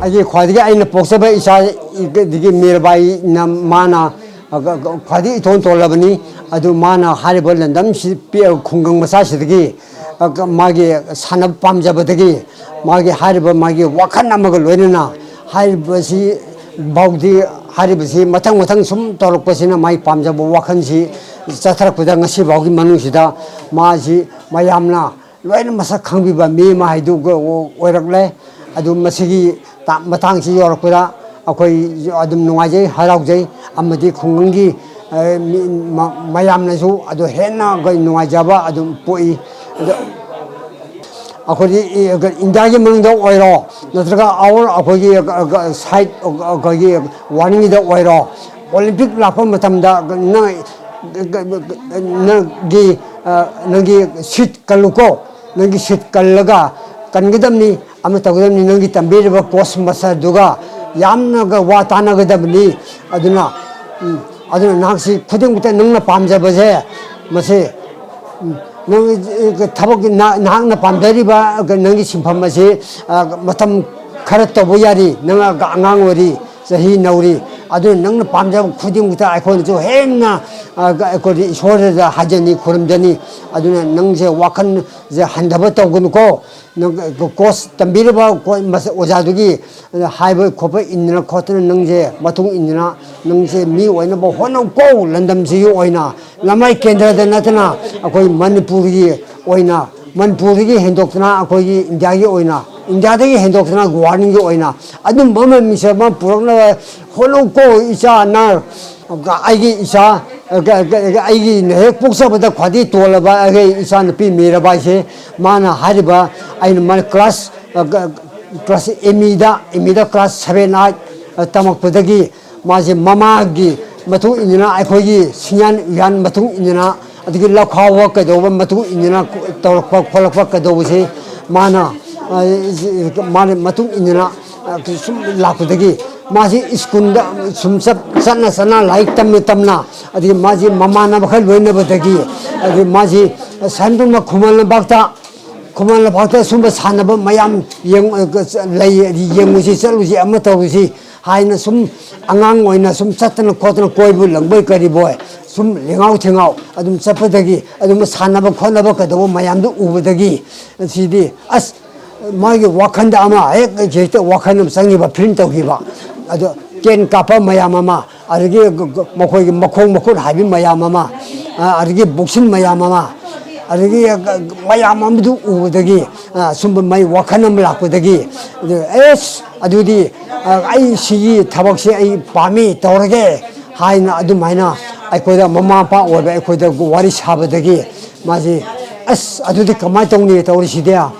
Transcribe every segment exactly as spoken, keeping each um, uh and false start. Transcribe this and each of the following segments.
ꯑꯩꯒꯤ ꯈ꯭ꯋꯥꯏꯗꯒꯤ ꯑꯩꯅ ꯄꯣꯛꯆꯕ ꯏꯆꯥ, ꯑꯗꯒꯤ ꯃꯤꯔꯕꯥꯏꯅ ꯃꯥꯅ ꯈ꯭ꯋꯥꯏꯗꯒꯤ ꯏꯇꯣꯟ ꯇꯣꯜꯂꯕꯅꯤ꯫ ꯑꯗꯨ ꯃꯥꯅ ꯍꯥꯏꯔꯤꯕ ꯂꯝꯗꯝꯁꯤ ꯄꯤ-, ꯈꯨꯡꯒꯪ ꯃꯆꯥꯁꯤꯗꯒꯤ ꯃꯥꯒꯤ ꯁꯥꯟꯅꯕ ꯄꯥꯝꯖꯕꯗꯒꯤ ꯃꯥꯒꯤ ꯍꯥꯏꯔꯤꯕ ꯃꯥꯒꯤ ꯋꯥꯈꯜ ꯑꯃꯒ ꯂꯣꯏꯅꯅ ꯍꯥꯏꯔꯤꯕꯁꯤ ꯐꯥꯎꯗꯤ, ꯍꯥꯏꯔꯤꯕꯁꯤ ꯃꯊꯪ ꯃꯊꯪ ꯁꯨꯝ ꯇꯧꯔꯛꯄꯁꯤꯅ ꯃꯥꯒꯤ ꯄꯥꯝꯖꯕ ꯋꯥꯈꯜꯁꯤ ꯆꯠꯊꯔꯛꯄꯗ ꯉꯁꯤ ꯐꯥꯎꯒꯤ ꯃꯅꯨꯡꯁꯤꯗ ꯃꯥꯁꯤ ꯃꯌꯥꯝꯅ ꯂꯣꯏꯅ ꯃꯁꯛ ꯈꯪꯕꯤꯕ ꯃꯤ ꯑꯃ ꯍꯥꯏꯗꯨ ꯑꯣꯏꯔꯛꯂꯦ꯫ ꯑꯗꯨ ꯃꯁꯤꯒꯤ ꯇꯥ-, ꯃꯇꯥꯡꯁꯤ ꯌꯧꯔꯛꯄꯗ ꯑꯩꯈꯣꯏ ꯑꯗꯨꯝ ꯅꯨꯡꯉꯥꯏꯖꯩ, ꯍꯔꯥꯎꯖꯩ, ꯑꯃꯗꯤ ꯈꯨꯡꯒꯪꯒꯤ, ꯑ, ꯃꯤ-, ꯃ-, ꯃꯌꯥꯝꯅꯁꯨ ꯑꯗꯨ ꯍꯦꯟꯅ ꯑꯩꯈꯣꯏ ꯅꯨꯡꯉꯥꯏꯖꯕ ꯑꯗꯨꯝ ꯄꯣꯛꯏ꯫ ꯑꯗꯣ ꯑꯩꯈꯣꯏꯒꯤ ꯏ-, ꯏꯟꯗꯤꯌꯥꯒꯤ ꯃꯅꯨꯡꯗ ꯑꯣꯏꯔꯣ, ꯅꯠꯇ꯭ꯔꯒ ꯑꯥꯎꯠ ꯑꯩꯈꯣꯏꯒꯤ, ꯑ, ꯑ, ꯁꯥꯏꯠ, ꯑ, ꯑꯩꯈꯣꯏꯒꯤ ꯋꯥꯔꯜꯒꯤꯗ ꯑꯣꯏꯔꯣ, ꯑꯣꯂꯦꯝꯄꯤꯛ ꯂꯥꯛꯄ ꯃꯇꯝꯗ ꯅꯪ, ꯅꯪꯒꯤ, ꯑ, ꯅꯪꯒꯤ ꯁꯤꯠ ꯀꯜꯂꯨꯀꯣ, ꯅꯪꯒꯤ ꯁꯤꯠ ꯀꯜꯂꯒ ꯀꯟꯒꯗꯕꯅꯤ꯫ ꯑꯃ ꯇꯧꯒꯗꯕꯅꯤ, ꯅꯪꯒꯤ ꯇꯝꯕꯤꯔꯤꯕ ꯀꯣꯆ ꯃꯥꯁꯇꯔꯗꯨꯒ ꯌꯥꯝꯅꯒ ꯋꯥ ꯇꯥꯟꯅꯒꯗꯕꯅꯤ꯫ ꯑꯗꯨꯅ, ꯎꯝ, ꯑꯗꯨꯅ ꯅꯍꯥꯛꯁꯤ ꯈꯨꯗꯤꯡꯃꯛꯇ ꯅꯪꯅ ꯄꯥꯝꯖꯕꯁꯦ, ꯃꯁꯤ, ꯎꯝ, ꯅꯪ, ꯑ, ꯊꯕꯛ ꯅ-, ꯅꯍꯥꯛꯅ ꯄꯥꯝꯖꯔꯤꯕ, ꯑ, ꯅꯪꯒꯤ ꯁꯤꯟꯐꯝ ꯑꯁꯤ, ꯑ, ꯃꯇꯝ ꯈꯔ ꯇꯧꯕ ꯌꯥꯔꯤ, ꯅꯪ ꯑꯉꯥꯡ ꯑꯣꯏꯔꯤ, ꯆꯍꯤ ꯅꯧꯔꯤ, ꯑꯗꯨꯅ ꯅꯪꯅ ꯄꯥꯝꯖꯕ ꯈꯨꯗꯤꯡꯃꯛꯇ ꯑꯩꯈꯣꯏꯅꯁꯨ ꯍꯦꯟꯅ, ꯑ, ꯑꯩꯈꯣꯏꯗꯤ ꯏꯁꯣꯔꯗ ꯍꯥꯏꯖꯅꯤ, ꯈꯨꯔꯨꯝꯖꯅꯤ꯫ ꯑꯗꯨꯅ ꯅꯪꯁꯦ ꯋꯥꯈꯜꯁꯦ ꯍꯟꯊꯕ ꯇꯧꯒꯅꯨꯀꯣ꯫ ꯅꯪ ꯀꯣꯆ ꯇꯝꯕꯤꯔꯤꯕ ꯀꯣ-, ꯃꯁ-, ꯑꯣꯖꯥꯗꯨꯒꯤ ꯍꯥꯏꯕ ꯈꯣꯠꯄ ꯏꯟꯗꯅ ꯈꯣꯠꯇꯅ ꯅꯪꯁꯦ ꯃꯇꯨꯡ ꯏꯟꯗꯅ ꯅꯪꯁꯦ ꯃꯤ ꯑꯣꯏꯅꯕ ꯍꯣꯠꯅꯧꯀꯣ꯫ ꯂꯝꯗꯝꯁꯤꯒꯤ ꯑꯣꯏꯅ ꯂꯃꯥꯏ ꯀꯦꯟꯗ꯭ꯔꯗ ꯅꯠꯇꯅ ꯑꯩꯈꯣꯏ ꯃꯅꯤꯄꯨꯔꯒꯤ ꯑꯣꯏꯅ, ꯃꯅꯤꯄꯨꯔꯗꯒꯤ ꯍꯦꯟꯗꯣꯛꯇꯅ ꯑꯩꯈꯣꯏꯒꯤ ꯏꯟꯗꯤꯌꯥꯒꯤ ꯑꯣꯏꯅ, ꯏꯟꯗꯤꯌꯥꯗꯒꯤ ꯍꯦꯟꯗꯣꯛꯇꯅ ꯋꯥꯔꯜꯒꯤ ꯑꯣꯏꯅ ꯑꯗꯨꯝꯕ ꯑꯃ ꯃꯤꯡꯆꯠ ꯑꯃ ꯄꯨꯔꯛꯅꯕ ꯍꯣꯠꯅꯧꯀꯣ ꯏꯆꯥ ꯅꯪ꯫ ꯑꯩꯒꯤ ꯏꯆꯥ, ꯑꯩꯒꯤ ꯍꯦꯛ ꯄꯣꯛꯆꯕꯗ ꯈ꯭ꯋꯥꯏꯗꯒꯤ ꯇꯣꯜꯂꯕ ꯑꯩꯒꯤ ꯏꯆꯥꯅꯨꯄꯤ ꯃꯤꯔꯥꯕꯥꯏꯁꯦ, ꯃꯥꯅ ꯍꯥꯏꯔꯤꯕ, ꯑꯩꯅ ꯃꯥ ꯀ꯭ꯂꯥꯁ, ꯀ꯭ꯂꯥꯁ ꯑꯦꯝ ꯏꯗ, ꯑꯦꯝ ꯏꯗ ꯀ꯭ꯂꯥꯁ ꯁꯚꯦꯟ ꯑꯥꯏꯠ ꯇꯝꯃꯛꯄꯗꯒꯤ ꯃꯥꯁꯦ ꯃꯃꯥꯒꯤ ꯃꯇꯨꯡ ꯏꯟꯅ, ꯑꯩꯈꯣꯏꯒꯤ ꯁꯤꯡꯌꯥꯟ ꯎꯌꯥꯟ ꯃꯇꯨꯡ ꯏꯟꯅ, ꯑꯗꯒꯤ ꯂꯧꯈꯥꯎꯕ ꯀꯩꯗꯧꯕ ꯃꯇꯨꯡ ꯏꯟꯅ ꯇꯧꯔꯛꯄ ꯈꯣꯠꯂꯛꯄ ꯀꯩꯗꯧꯕꯁꯦ ꯃꯥꯅ, ꯑ, ꯃꯥꯅ ꯃꯇꯨꯡ ꯏꯟꯅ, ꯑ, ꯁꯨꯝ ꯂꯥꯛꯄꯗꯒꯤ ꯃꯥꯁꯤ ꯁ꯭ꯀꯨꯜꯗ ꯁꯨꯝ ꯆꯠ-, ꯆꯠꯅ ꯆꯠꯅ ꯂꯥꯏꯔꯤꯛ ꯇꯝꯅ ꯇꯝꯅ, ꯑꯗꯒꯤ ꯃꯥꯁꯤ ꯃꯃꯥꯟꯅꯕ ꯈꯔ ꯂꯣꯏꯅꯕꯗꯒꯤ, ꯑꯗꯒꯤ ꯃꯥꯁꯤ ꯁꯍꯦꯟꯗ꯭ꯔꯅꯥꯊ ꯈꯨꯃꯟ ꯂꯝꯄꯥꯛꯇ ꯈꯨꯃꯟ ꯂꯝꯄꯥꯛꯇ ꯁꯨꯝꯕ ꯁꯥꯟꯅꯕ ꯃꯌꯥꯝ ꯌꯦꯡ-, ꯂꯩ, ꯌꯦꯡꯉꯨꯁꯤ, ꯆꯠꯂꯨꯁꯤ, ꯑꯃ ꯇꯧꯔꯨꯁꯤ ꯍꯥꯏꯅ ꯁꯨꯝ ꯑꯉꯥꯡ ꯑꯣꯏꯅ ꯁꯨꯝ ꯆꯠꯇꯅ ꯈꯣꯠꯇꯅ, ꯀꯣꯏꯕ ꯂꯪꯕꯣꯏ ꯀꯔꯤꯕꯣꯏ ꯁꯨꯝ ꯂꯦꯡꯉꯥꯎ ꯊꯦꯡꯉꯥꯎ ꯑꯗꯨꯝ ꯆꯠꯄꯗꯒꯤ, ꯑꯗꯨꯝ ꯁꯥꯟꯅꯕ ꯈꯣꯠꯅꯕ ꯀꯩꯗꯧꯕ ꯃꯌꯥꯝꯗꯨ ꯎꯕꯗꯒꯤ, ꯁꯤꯗꯤ ꯑꯁ, ꯃꯥꯒꯤ ꯋꯥꯈꯟꯗ ꯑꯃ ꯍꯦꯛ, ꯍꯦꯛꯇ ꯋꯥꯈꯟ ꯑꯃ ꯆꯪꯈꯤꯕ ꯐꯤꯂꯝ ꯇꯧꯈꯤꯕ꯫ ꯑꯗꯣ ꯀꯦꯟ ꯀꯥꯞꯄ ꯃꯌꯥꯝ ꯑꯃ, ꯑꯗꯒꯤ ꯃꯈꯣꯏꯒꯤ ꯃꯈꯣꯡ ꯃꯈꯨꯠ ꯍꯥꯏꯕꯤ ꯃꯌꯥꯝ ꯑꯃ, ꯑ, ꯑꯗꯒꯤ ꯕꯣꯛꯁꯤꯟ ꯃꯌꯥꯝ ꯑꯃ, ꯑꯗꯒꯤ ꯃꯌꯥꯝ ꯑꯃꯗꯨ ꯎꯕꯗꯒꯤ, ꯑ, ꯁꯨꯝꯕ ꯃꯥꯏ ꯋꯥꯈꯜ ꯑꯃ ꯂꯥꯛꯄꯗꯒꯤ, ꯑꯗꯨ, ꯑꯦꯁ, ꯑꯗꯨꯗꯤ, ꯑ, ꯑꯩ ꯁꯤꯒꯤ ꯊꯕꯛꯁꯦ ꯑꯩ ꯄꯥꯝꯃꯤ, ꯇꯧꯔꯒꯦ ꯍꯥꯏꯅ ꯑꯗꯨꯃꯥꯏꯅ ꯑꯩꯈꯣꯏꯗ ꯃꯃꯥ ꯃꯄꯥ ꯑꯣꯏꯕ ꯑꯩꯈꯣꯏꯗ ꯋꯥꯔꯤ ꯁꯥꯕꯗꯒꯤ ꯃꯥꯁꯤ, "ꯑꯁ, ꯑꯗꯨꯗꯤ ꯀꯃꯥꯏꯅ ꯇꯧꯅꯤ ꯇꯧꯔꯤꯁꯤꯗꯤ?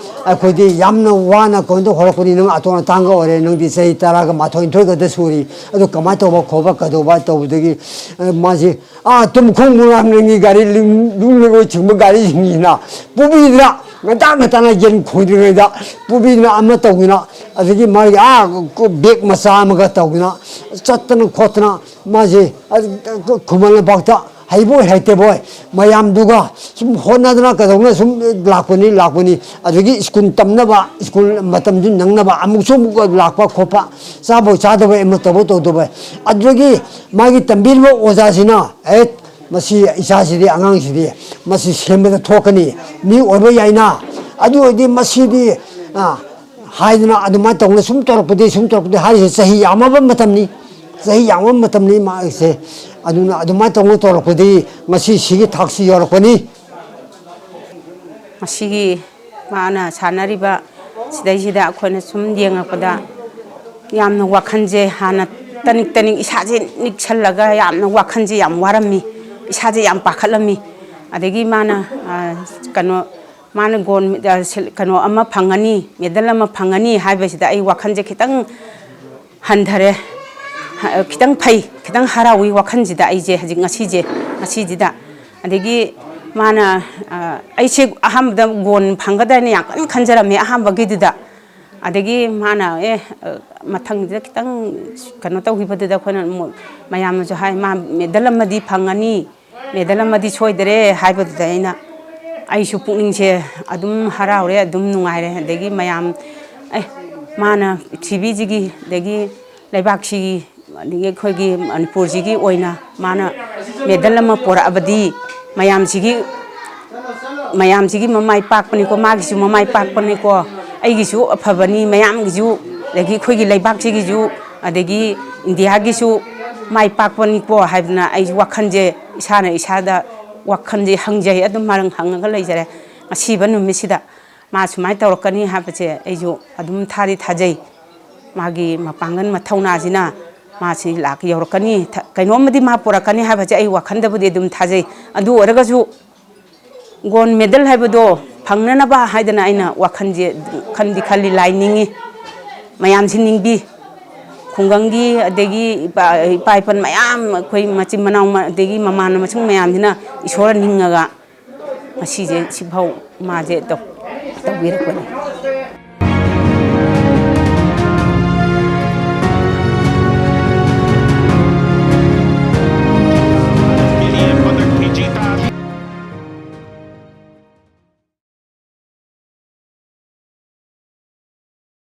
ꯑꯩꯈꯣꯏꯗꯤ ꯌꯥꯝꯅ ꯋꯥꯅ ꯀꯩꯅꯣ ꯇꯧ ꯍꯧꯔꯛꯄꯅꯤ, ꯅꯪ ꯑꯇꯣꯟ ꯑꯇꯥꯡꯒ ꯑꯣꯏꯔꯦ, ꯅꯪꯗꯤ ꯆꯍꯤ ꯇꯔꯥꯒ ꯃꯥꯊꯣꯏ ꯅꯤꯊꯣꯏ ꯈꯛꯇ ꯁꯨꯔꯤ, ꯑꯗꯨ ꯀꯃꯥꯏꯅ ꯇꯧꯕ ꯈꯣꯠꯄ ꯀꯩꯗꯧꯕ?" ꯇꯧꯕꯗꯒꯤ, ꯑ, ꯃꯥꯁꯤ, ꯑꯥ, ꯇꯨꯝꯈꯣꯡ ꯃꯨꯔꯥꯡꯂꯦꯟꯒꯤ ꯒꯥꯔꯤ, ꯂꯨꯝ-, ꯂꯨꯝꯂꯦꯟꯑꯣꯏ ꯆꯤꯡꯕ ꯒꯥꯔꯤꯁꯤꯡꯁꯤꯅ ꯄꯨꯕꯤꯗꯅ ꯉꯟꯇꯥ ꯉꯟꯇꯥꯅ ꯌꯦꯟ ꯈꯣꯏꯗ꯭ꯔꯤꯉꯩꯗ ꯄꯨꯕꯤꯗꯅ ꯑꯃ ꯇꯧꯗꯅ, ꯑꯗꯒꯤ ꯃꯥꯒꯤ, ꯑꯥ, ꯕꯦꯒ ꯃꯆꯥ ꯑꯃꯒ ꯇꯧꯗꯅ ꯆꯠꯇꯅ ꯈꯣꯠꯇꯅ ꯃꯥꯁꯦ, ꯑ, ꯈꯨꯃꯟ ꯂꯝꯄꯥꯛꯇ ꯍꯩꯕꯣꯏ ꯍꯩꯇꯕꯣꯏ ꯃꯌꯥꯝꯗꯨꯒ ꯁꯨꯝ ꯍꯣꯠꯅꯗꯅ ꯀꯩꯗꯧꯅ ꯁꯨꯝ ꯂꯥꯛꯄꯅꯤ, ꯂꯥꯛꯄꯅꯤ꯫ ꯑꯗꯒꯤ ꯁ꯭ꯀꯨꯜ ꯇꯝꯅꯕ, ꯁ꯭ꯀꯨꯜ ꯃꯇꯝꯁꯨ ꯅꯪꯅꯕ ꯑꯃꯨꯛꯁꯨ ꯑꯃꯨꯛ ꯂꯥꯛꯄ ꯈꯣꯠꯄ, ꯆꯥꯕꯣꯏ ꯆꯥꯗꯕꯣꯏ ꯑꯃ ꯇꯧꯕꯣꯏ ꯇꯧꯗꯕꯣꯏ꯫ ꯑꯗꯨꯗꯒꯤ ꯃꯥꯒꯤ ꯇꯝꯕꯤꯔꯤꯕ ꯑꯣꯖꯥꯁꯤꯅ, "ꯑꯦ, ꯃꯁꯤ ꯏꯆꯥꯁꯤꯗꯤ, ꯑꯉꯥꯡꯁꯤꯗꯤ ꯃꯁꯤ ꯁꯦꯝꯕꯗ ꯊꯣꯛꯀꯅꯤ, ꯃꯤ ꯑꯣꯏꯕ ꯌꯥꯏꯅ", ꯑꯗꯨ ꯑꯣꯏꯔꯗꯤ ꯃꯁꯤꯗꯤ, ꯑ, ꯍꯥꯏꯗꯅ ꯑꯗꯨꯃꯥꯏꯅ ꯇꯧꯅ ꯁꯨꯝ ꯇꯧꯔꯛꯄꯗꯤ, ꯁꯨꯝ ꯇꯧꯔꯛꯄꯗꯤ ꯍꯥꯏꯔꯤꯁꯦ ꯆꯍꯤ ꯌꯥꯝꯃꯕ ꯃꯇꯝꯅꯤ, ꯆꯍꯤ ꯌꯥꯝꯃꯕ ꯃꯇꯝꯅꯤ ꯃꯥꯒꯤꯁꯦ꯫ ꯑꯗꯨꯅ ꯑꯗꯨꯃꯥꯏꯅ ꯇꯧꯅ ꯇꯧꯔꯛꯄꯗꯒꯤ ꯉꯁꯤ ꯁꯤꯒꯤ ꯊꯥꯛꯁꯤ ꯌꯧꯔꯛꯄꯅꯤ꯫ ꯃꯁꯤꯒꯤ ꯃꯥꯅ ꯁꯥꯟꯅꯔꯤꯕ ꯁꯤꯗꯩꯁꯤꯗ ꯑꯩꯈꯣꯏꯅ ꯁꯨꯝ ꯌꯦꯡꯉꯛꯄꯗ ꯌꯥꯝꯅ ꯋꯥꯈꯜꯁꯦ ꯍꯥꯟꯅ ꯇꯅꯤꯛ ꯇꯅꯤꯛ ꯏꯁꯥꯁꯦ ꯅꯤꯛꯁꯜꯂꯒ ꯌꯥꯝꯅ ꯋꯥꯈꯜꯁꯦ ꯌꯥꯝ ꯋꯥꯔꯝꯃꯤ, ꯏꯁꯥꯁꯦ ꯌꯥꯝ ꯄꯥꯈꯠꯂꯝꯃꯤ꯫ ꯑꯗꯒꯤ ꯃꯥꯅ, ꯑ, ꯀꯩꯅꯣ, ꯃꯥꯅ ꯒꯣꯜ, ꯑ, ꯁꯤꯜ-, ꯀꯩꯅꯣ ꯑꯃ ꯐꯪꯉꯅꯤ, ꯃꯦꯗꯜ ꯑꯃ ꯐꯪꯉꯅꯤ ꯍꯥꯏꯕꯁꯤꯗ ꯑꯩ ꯋꯥꯈꯜꯁꯦ ꯈꯤꯇꯪ ꯍꯟꯊꯔꯦ꯫ ꯍ-, ꯈꯤꯇꯪ ꯐꯩ, ꯈꯤꯇꯪ ꯍꯔꯥꯎꯏ ꯋꯥꯈꯜꯁꯤꯗ ꯑꯩꯁꯦ ꯍꯧꯖꯤꯛ ꯉꯁꯤꯁꯦ, ꯉꯁꯤꯁꯤꯗ꯫ ꯑꯗꯒꯤ ꯃꯥꯅ, ꯑ, ꯑꯩꯁꯦ ꯑꯍꯥꯟꯕꯗ ꯒꯣꯜ ꯐꯪꯒꯗ꯭ꯔꯅ ꯌꯥꯝ ꯀꯟꯅ ꯈꯟꯖꯔꯝꯃꯦ ꯑꯍꯥꯟꯕꯒꯤꯗꯨꯗ꯫ ꯑꯗꯒꯤ ꯃꯥꯅ, "ꯑꯦ, ꯑ, ꯃꯊꯪꯁꯤꯗ ꯈꯤꯇꯪ ꯀꯩꯅꯣ ꯇꯧꯈꯤꯕꯗꯨꯗ ꯑꯩꯈꯣꯏꯅ ꯑꯃꯨꯛ ꯃꯌꯥꯝꯅꯁꯨ ꯍꯥꯏ, 'ꯃꯥ ꯃꯦꯗꯜ ꯑꯃꯗꯤ ꯐꯪꯉꯅꯤ, ꯃꯦꯗꯜ ꯑꯃꯗꯤ ꯁꯣꯏꯗ꯭ꯔꯦ' ꯍꯥꯏꯕꯗꯨꯗ ꯑꯩꯅ ꯑꯩꯁꯨ ꯄꯨꯛꯅꯤꯡꯁꯦ ꯑꯗꯨꯝ ꯍꯔꯥꯎꯔꯦ, ꯑꯗꯨꯝ ꯅꯨꯡꯉꯥꯏꯔꯦ꯫ ꯑꯗꯒꯤ ꯃꯌꯥꯝ, ꯑꯦ, ꯃꯥꯅ ꯄ꯭ꯔꯤꯊꯤꯕꯤꯁꯤꯒꯤ, ꯑꯗꯒꯤ ꯂꯩꯕꯥꯛꯁꯤꯒꯤ, ꯑꯗꯒꯤ ꯑꯩꯈꯣꯏꯒꯤ ꯃꯅꯤꯄꯨꯔꯁꯤꯒꯤ ꯑꯣꯏꯅ ꯃꯥꯅ ꯃꯦꯗꯜ ꯑꯃ ꯄꯣꯔꯛꯑꯕꯗꯤ ꯃꯌꯥꯝꯁꯤꯒꯤ, ꯃꯌꯥꯝꯁꯤꯒꯤ ꯃꯃꯥꯏ ꯄꯥꯛꯄꯅꯤꯀꯣ, ꯃꯥꯒꯤꯁꯨ ꯃꯃꯥꯏ ꯄꯥꯛꯄꯅꯤꯀꯣ, ꯑꯩꯒꯤꯁꯨ ꯑꯐꯕꯅꯤ, ꯃꯌꯥꯝꯒꯤꯁꯨ, ꯑꯗꯒꯤ ꯑꯩꯈꯣꯏꯒꯤ ꯂꯩꯕꯥꯛꯁꯤꯒꯤꯁꯨ, ꯑꯗꯒꯤ ꯏꯟꯗꯤꯌꯥꯒꯤꯁꯨ ꯃꯥꯏ ꯄꯥꯛꯄꯅꯤꯀꯣ ꯍꯥꯏꯗꯅ ꯑꯩꯁꯨ ꯋꯥꯈꯜꯁꯦ, ꯏꯁꯥꯅ ꯏꯁꯥꯗ ꯋꯥꯈꯜꯁꯦ ꯍꯪꯖꯩ, ꯑꯗꯨꯝ ꯃꯔꯪ ꯍꯪꯉꯒ ꯂꯩꯖꯔꯦ꯫ ꯉꯁꯤꯕ ꯅꯨꯃꯤꯠꯁꯤꯗ ꯃꯥ ꯁꯨꯃꯥꯏꯅ ꯇꯧꯔꯛꯀꯅꯤ ꯍꯥꯏꯕꯁꯦ ꯑꯩꯁꯨ ꯑꯗꯨꯝ ꯊꯥꯗꯤ ꯊꯥꯖꯩ꯫ ꯃꯥꯒꯤ ꯃꯄꯥꯡꯒꯜ ꯃꯊꯧꯅꯥꯁꯤꯅ ꯃꯥꯁꯤ ꯂꯥꯛ ꯌꯧꯔꯛꯀꯅꯤ, ꯊ-, ꯀꯩꯅꯣꯝꯃꯗꯤ ꯃꯥ ꯄꯨꯔꯛꯀꯅꯤ ꯍꯥꯏꯕꯁꯦ ꯑꯩ ꯋꯥꯈꯜꯗꯕꯨꯗꯤ ꯑꯗꯨꯝ ꯊꯥꯖꯩ꯫ ꯑꯗꯨ ꯑꯣꯏꯔꯒꯁꯨ ꯒꯣꯜ ꯃꯦꯗꯜ ꯍꯥꯏꯕꯗꯣ ꯐꯪꯅꯅꯕ ꯍꯥꯏꯗꯅ ꯑꯩꯅ ꯋꯥꯈꯜꯁꯦ ꯈꯟꯗꯤ ꯈꯜꯂꯤ, ꯂꯥꯏ ꯅꯤꯡꯉꯤ꯫ ꯃꯌꯥꯝꯁꯤ ꯅꯤꯡꯕꯤ, ꯈꯨꯡꯒꯪꯒꯤ, ꯑꯗꯒꯤ ꯏꯄꯥ, ꯏꯄꯥ ꯏꯄꯟ ꯃꯌꯥꯝ, ꯑꯩꯈꯣꯏ ꯃꯆꯤꯟ ꯃꯅꯥꯎ ꯃ-, ꯑꯗꯒꯤ ꯃꯃꯥꯟꯅꯕꯁꯤꯡ ꯃꯌꯥꯝꯁꯤꯅ ꯏꯁꯣꯔ ꯅꯤꯡꯉꯒ ꯉꯁꯤꯁꯦ ꯁꯤꯐꯥꯎ ꯃꯥꯁꯦ ꯇꯧ-, ꯇꯧꯕꯤꯔꯛꯄꯅꯤ꯫